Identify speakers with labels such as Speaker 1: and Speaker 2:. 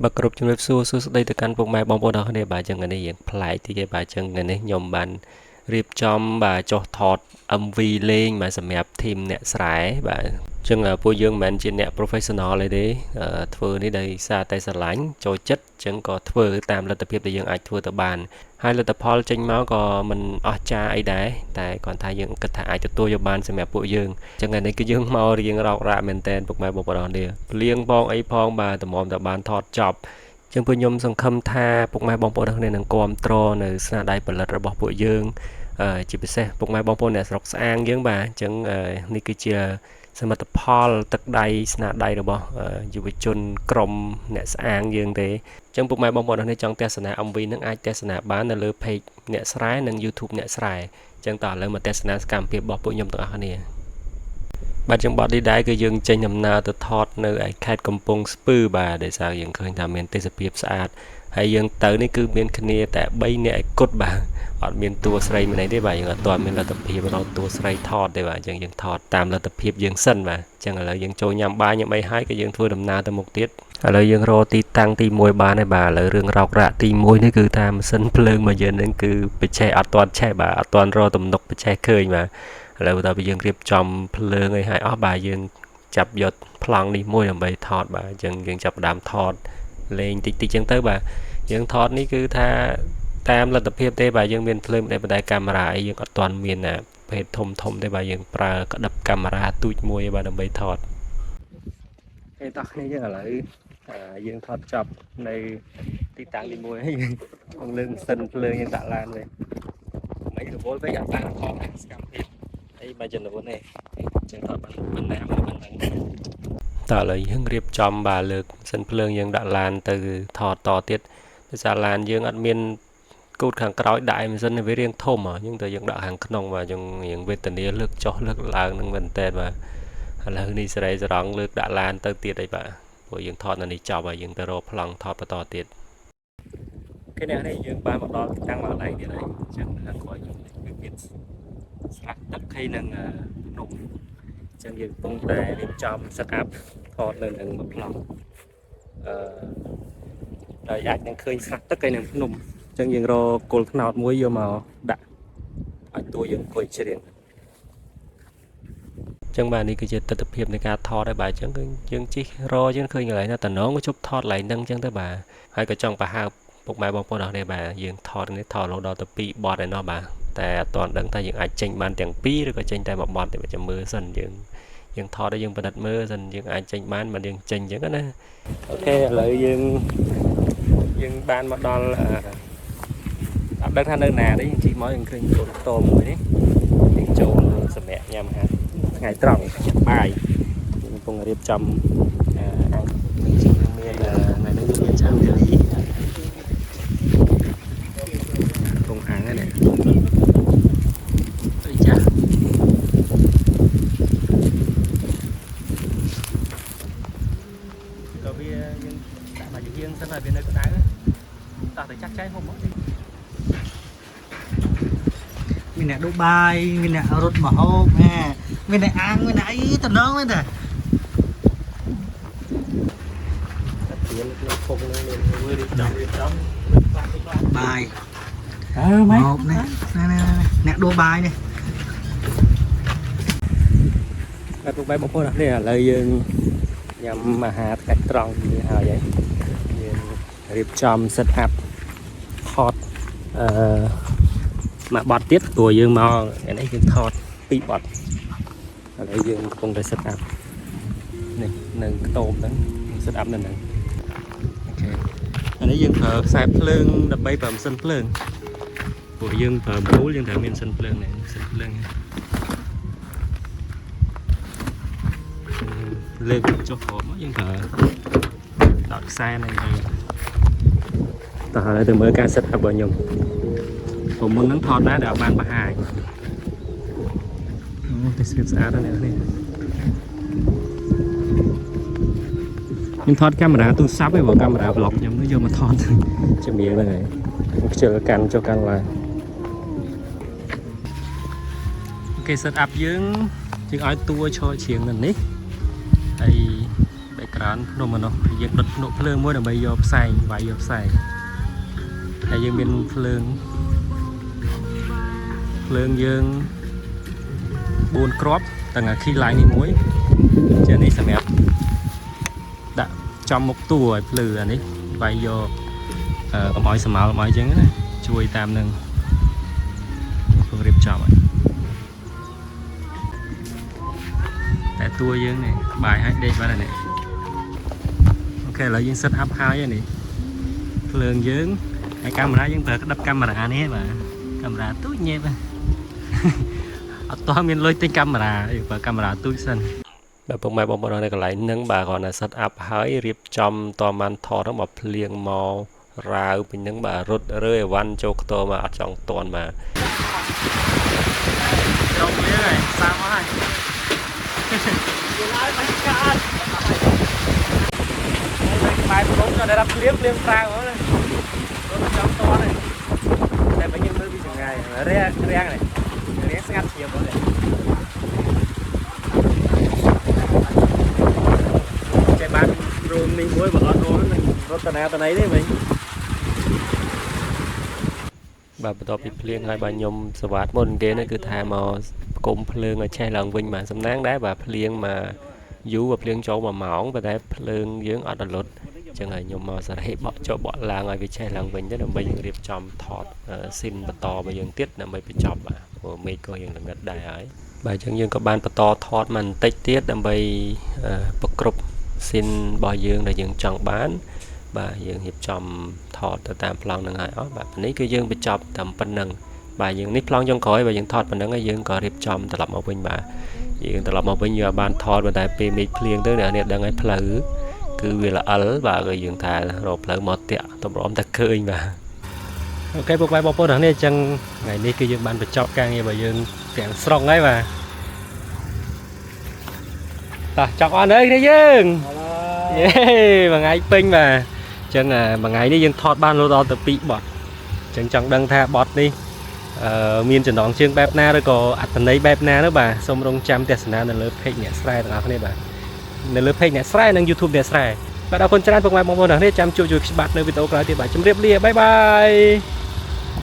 Speaker 1: បាទគ្រប់ជំរាបសួរសួស្តីទៅកាន់ពុកម៉ែបងប្អូនទាំងអស់គ្នាបាទចឹងថ្ងៃនេះយើងប្លែកតិចឯងបាទចឹងថ្ងៃនេះខ្ញុំបានរៀបចំបាទចុះថត MV លេងបាទសម្រាប់ធីមអ្នកស្រែបាទចឹងពួកយើងមិនមែនជាអ្នក professional ទេទេធ្វើនេះដោយសារតែស្រឡាញ់ចូលចិត្តចឹងក៏ធ្វើតាមលទ្ធភាពដែលយើងអាចធ្វើទៅបានហើយលទ្ធផលចេញមកក៏មិនអស្ចារ្យអីដែរតែគ្រាន់ថាយើងគិតថាអាចទទួលយកបានសម្រាប់ពួកយើងចឹងថ្ងៃនេះគឺយើងមករៀងរោគរាក់មែនតែនពុកម៉ែបងប្អូនទាំងអស់គ្នាភ្លៀងផងអីផងបាទតម្រាំតែបានថតចប់ចឹងពួកខ្ញុំសង្ឃឹមថាពុកម៉ែបងប្អូនទាំងគ្នានឹងគាំទ្រនៅស្នាដៃផលិតរបស់ពួកយើងជាពិសេសពុកម៉ែបងប្អូនអ្នកស្រុកស្អាងយើងបាទអញ្ចឹងនេះគឺជាសមិទ្ធផលទឹកដៃស្នាដៃរបស់យុវជនក្រុមអ្នកស្អាងយើងទេអញ្ចឹងពុកម៉ែបងប្អូនទាំងគ្នាចង់ទស្សនា MV នឹងអាចទស្សនាបាននៅលើ page អ្នកស្រែនិង YouTube អ្នកស្រែអញ្ចឹងតោះឥឡូវមកទស្សនាសកម្មភាពរបស់ពួកខ្ញុំទាំងអស់គ្នាបាទចឹងបទនេះដែរគឺយើងចេញដំណើរទៅថតនៅឯខេត្តកំពង់ស្ពឺបាទដោយសារយើងឃើញថាមានទេសភាពស្អាតហើយយើងទៅនេះគឺមានគ្នាតែ3នាក់ឯគត់បាទអត់មានតួស្រីម្នាក់ទេបាទយើងអត់ទាន់មានលទ្ធភាពរកតួស្រីថតទេបាទអញ្ចឹងយើងថតតាមលទ្ធភាពយើងសិនបាទអញ្ចឹងឥឡូវយើងចូលញ៉ាំបាយញ៉ាំអីហើយក៏យើងធ្វើដំណើរទៅមុខទៀតឥឡូវយើងរកទីតាំងទី1បានហើយបាទឥឡូវរឿងរោគរាក់ទី1នេះគឺថាម៉ាស៊ីនភ្លើងមកយើងនឹងគឺបច្ចេកអត់ទាន់ឆេះបាទអត់ទាន់រកទំនុកបច្ចេកឃើញបាទឥឡូវបន្ទាប់ពីយើងរៀបចំភ្លើងអីហើយអស់បាទយើងចាប់យកប្លង់នេះមួយដើម្បីថតបាទអញ្ចឹងយើងចាប់ផ្ដើមថតលេងតិចតិចអញ្ចឹងទៅបាទយើងថតនេះគឺថាតាមលទ្ធភាពទេបាទយើងមានភ្លើងតែប៉ុន្តែកាមេរ៉ាអីយើងអត់ទាន់មានអាភេទធំធំទេបាទយើងប្រើក្តាប់កាមេរ៉ាទូចមួយបាទដើម្បីថតគេតោះគ្នាយើងឥឡូវយើងថតចប់នៅទីតាំងទី1ហើយយើងលើកម៉ាស៊ីនភ្លើងយើងដាក់ឡានវិញមិនរវល់ពេកអត់បានថតសកម្មភាពអីមួយចំនួនទេអញ្ចឹងថតបានប៉ុណ្ណាមកប៉ុណ្ណឹងតើឥឡូវយើងរៀបចំបាទលើកម៉ាស៊ីនភ្លើងយើងដាក់ឡានទៅថតតទៀតដោយសារឡានយើងអត់មានគូតខាងក្រោយដាក់ឯម៉ាស៊ីនវារៀងធំអញ្ចឹងតែយើងដាក់ខាងក្នុងបាទយើងរៀងវេទនាលើកចុះលើកឡើងនឹងមែនតើបាទឥឡូវនេះសេរីសរងលើកដាក់ឡានទៅទៀតអីបាទព្រោះយើងថតនៅនេះចប់ហើយយើងទៅរកប្លង់ថតបន្តទៀតគេនេះនេះយើងបានមកដល់ទីតាំងមកកន្លែងទៀតហើយអញ្ចឹងខាងក្រោយខ្ញុំនេះគឺមានស្រះទឹកហើយនឹងភ្នំអញ្ចឹងយើងកំពុងតែរៀបចំ set up ថតនៅនឹងមួយប្លង់អឺដោយអាចនឹងឃើញស្រះទឹកហើយនឹងភ្នំអញ្ចឹងយើងរកគល់ថ្នោតមួយយកមកដាក់ឲ្យតួយើងអង្គុយច្រៀងអញ្ចឹងបាទនេះគឺជាទស្សនវិជ្ជានៃការថតហើយបាទអញ្ចឹងគឺយើងជិះរកយើងឃើញកន្លែងណាតំណងក៏ជប់ថតកន្លែងហ្នឹងអញ្ចឹងទៅបាទហើយក៏ចង់ប្រហើបពុកម៉ែបងប្អូនអរគ្នាបាទយើងថតនេះថតរហូតដល់ទៅ2បទឯណោះបាទតែអត់ទាន់ដឹងថាយើងអាចចេញបានទាំងពីរឬក៏ចេញតែមួយបទទេបាទចាំមើលសិនយើងយើងថតឲ្យយើងពិនិត្យមើលសិនយើងអាចចេញបានមិនយើងចេញអញ្ចឹងណាOK ឥឡូវយើងយើងបានមកដល់អឺអត់ដឹងថានៅណាទេយើងជិះមកយើងឃើញកូនខ្ទមមួយនេះយើងចូលសម្រាប់ញ៉ាំអាហារថ្ងៃត្រង់បាយយើងកំពុងរៀបចំអាអាងយើងមានថ្ងៃនេះយើងមានឆ្អឹងជំនីកំពុងអាំងហ្នឹងនេះអីចា ក៏វាយើងដាក់មកជាងសិនហើយវានៅក្តៅតោះទៅចាក់ចែងហូបមក
Speaker 2: មានអ្នកដុបាយមានអ្នករត់មកហូបណាមានអ្នកអាំងមានអ្នកអីតំណងមែនតា
Speaker 1: តែទៀនក្នុងភពនឹងមានមួយរៀបចំរៀបចំ
Speaker 2: បាយ
Speaker 1: អើម៉េច
Speaker 2: ហូបនេះណាណាអ្នកដួបាយនេះ
Speaker 1: បាទពុកម៉ែបងប្អូនអរគ្នាឥឡូវយើងញ៉ាំអាហារថ្ងៃត្រង់នេះហើយហើយយើងរៀបចំ set up ថតអឺមួយបត់ទៀតព្រោះយើងមកថ្ងៃនេះយើងថតពីរបត់ឥឡូវយើងកំពុងតែ set up នេះនៅខ្ទមហ្នឹង set up នៅហ្នឹង OK អានេះយើងប្រើខ្សែភ្លើងដើម្បីប្រើម៉ាស៊ីនភ្លើងព្រោះយើងប្រើមូលយើងត្រូវមានម៉ាស៊ីនភ្លើងនេះម៉ាស៊ីនភ្លើង លើកចុះក្រោមមកយើងប្រើដោតខ្សែហ្នឹងទៅតោះឥឡូវទៅមើលការ set up របស់ខ្ញុំព្រោះមុនហ្នឹងថតដែរតែអត់បានបង្ហាញអូទេសភាពស្អាតណាស់អ្នកនេះខ្ញុំថតកាមេរ៉ាទូរស័ព្ទឯងព្រោះកាមេរ៉ា vlog ខ្ញុំនោះយកមកថតជំនាញហ្នឹងហើយខ្ញុំខ្ជិលកាន់ចុះកាន់ឡើង OK set up យើងយើងឲ្យតួឈរជ្រៀងនៅនេះ ហើយ background ភ្នំឯនោះយើងដុតភ្នក់ភ្លើងមួយដើម្បីយកផ្សែងវាយយកផ្សែងហើយយើងមានភ្លើងភ្លើងយើង4គ្រាប់ទាំងអា key light នេះមួយជានេះសម្រាប់ដាក់ចំមុខតួឲ្យភ្លឺអានេះវាយយកកុំឲ្យស្រមោលកុំឲ្យអញ្ចឹងណាជួយតាមនឹងពងរៀបចំហើយតែតួយើងនេះបាយឲ្យដេកបាត់ហើយនេះOK ឥឡូវយើង set up ហើយហើយនេះភ្លើងយើងហើយកាមេរ៉ាយើងប្រើក្តាប់កាមេរ៉ានេះបាទកាមេរ៉ាទូចញ៉េប អត់ទាន់មានលុយទិញកាមេរ៉ាយើងប្រើកាមេរ៉ាទូចសិនបាទពុកម៉ែបងប្អូននៅកន្លែងហ្នឹងបាទគ្រាន់តែ set up ហើយរៀបចំតបានថតហ្នឹងមកភ្លៀងមករាវពេញហ្នឹងបាទរត់រើអីវ៉ាន់ចូលខ្ទមមកអត់ចង់តន់បាទចូលភ្លៀងហើយសាមអស់ហើយ
Speaker 2: ឡើយមិនកាត់
Speaker 1: ហើយក្បែរភ្នំក៏ได้รับភ្លៀងភ្លៀងប្រាវហ្នឹងរត់ចង់តន់ហើយតែបើយើងមើលពីចម្ងាយរាំងរាំងនេះរាំងស្ងាត់ជ្រាបហ្នឹងចេះបានរូមនេះមួយបើអត់រូមនឹងរត់តាណាតណីទេវិញបាទបន្ទាប់ពីភ្លៀងហើយបាទខ្ញុំសវ៉ាតមុនគេនេះគឺថាមកផ្គុំភ្លើងឲ្យឆេះឡើងវិញបាទសំណាងដែរបាទភ្លៀងមកយូរបាទភ្លៀងចូល1ម៉ោងប៉ុន្តែភ្លើងយើងអត់រលត់អញ្ចឹងហើយខ្ញុំមកសារ៉េបក់ចុះបក់ឡើងឲ្យវាឆេះឡើងវិញទៅដើម្បីយើងរៀបចំថត scene បន្តរបស់យើងទៀតដើម្បីបញ្ចប់បាទព្រោះមេឃក៏យើងល្ងិតដែរហើយបាទអញ្ចឹងយើងក៏បានបន្តថតមកបន្តិចទៀតដើម្បីប្រគ្រប់ scene របស់យើងដែលយើងចង់បាន បាទយើងរៀបចំថតទៅតាមប្លង់ហ្នឹងហើយអស់បាទនេះគឺយើងបញ្ចប់តាមប៉ុណ្ណឹងបាទយើងនេះប្លង់ចុងក្រោយបាទយើងថតប៉ុណ្ណឹងហើយយើងក៏រៀបចំត្រឡប់មកវិញបាទយើងត្រឡប់មកវិញយើងបានថតប៉ុន្តែពេលមេឃភ្លៀងទៅអ្នកនេះដឹងហើយផ្លូវគឺវាល្អិលបាទគឺយើងថារកផ្លូវមកតាក់តម្រាំតែឃើញបាទ OK ពុកម៉ែបងប្អូនទាំងនេះអញ្ចឹងថ្ងៃនេះគឺយើងបានបញ្ចប់ការងាររបស់យើងទាំងស្រុងហើយបាទតោះចប់អស់នៅគ្នាយើង យេមួយថ្ងៃពេញបាទអញ្ចឹងមួយថ្ងៃនេះយើងថតបានរហូតដល់ទៅ2បទអញ្ចឹងចង់ដឹងថាបទនេះអឺមានចំណងជើងបែបណាឬក៏អត្ថន័យបែបណានោះបាទសូមរងចាំទស្សនានៅលើ page អ្នកស្រែទាំងអស់គ្នាបាទនៅលើ page អ្នកស្រែនិង YouTube អ្នកស្រែបាទអរគុណច្រើនពុកម៉ែបងប្អូនទាំងអស់គ្នាចាំជួបជួយច្បាប់នៅវីដេអូក្រោយទៀតបាទជម្រាបលា bye bye.